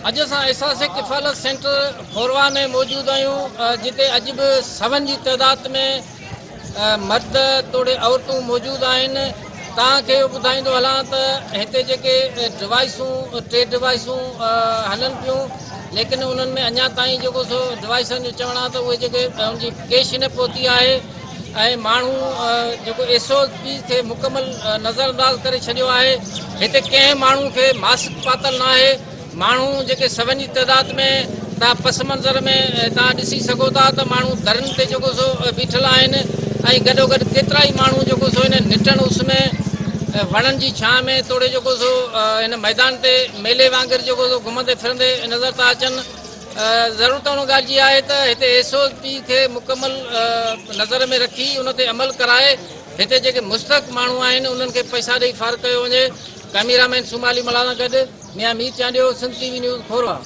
اڄ اسان احساس ڪفالت سينٽر کورواهه ۾ موجود آهيون جتي اڄ به سون جي تعداد ۾ مرد توڙي عورتون موجود آهن توهان کي اهو ٻڌائيندو هلان ته هتي جيڪي ڊوائيسون ٽي ڊوائيسون هلن پيون ليڪن انهن ۾ اڃا تائين جيڪو سو ڊوائيسن جو چوڻ آهي ته اهي جيڪي ان جي ڪيش نه پهتي آهي ۽ ماڻهو جيڪو ايس او پي کي مڪمل نظر انداز ڪري ڇڏيو آهي هتي ڪنهن ماڻهو کي ماسڪ پاتل ناهي ماڻهو جيڪي سون جي تعداد ۾ تان پس منظر ۾ تان ڏسي سگهو ٿا ته ماڻهو درن تي جيڪو سو بيٺل آهن ۽ گڏو گڏ ڪيترا ئي ماڻهو جيڪو سو هن نٽڻ اس ۾ وڻن جي ڇانء ۾ توڙي جيڪو سو هن ميدان تي ميلي وانگر جيڪو سو گهمندي ڦرندي نظر ٿا اچن. ضرورت ان ڳالهه جي آهي ته هتي ايس او پي کي مڪمل نظر ۾ رکي ان تي عمل ڪرائي هتي جيڪي مستحق ماڻهو آهن انهن کي پئسا ڏئي فارغ ڪيو وڃي. ڪئميرا مين سومالي ملاح سان گڏ Mian Mir Chandio, Sindh T V news, Khorwah.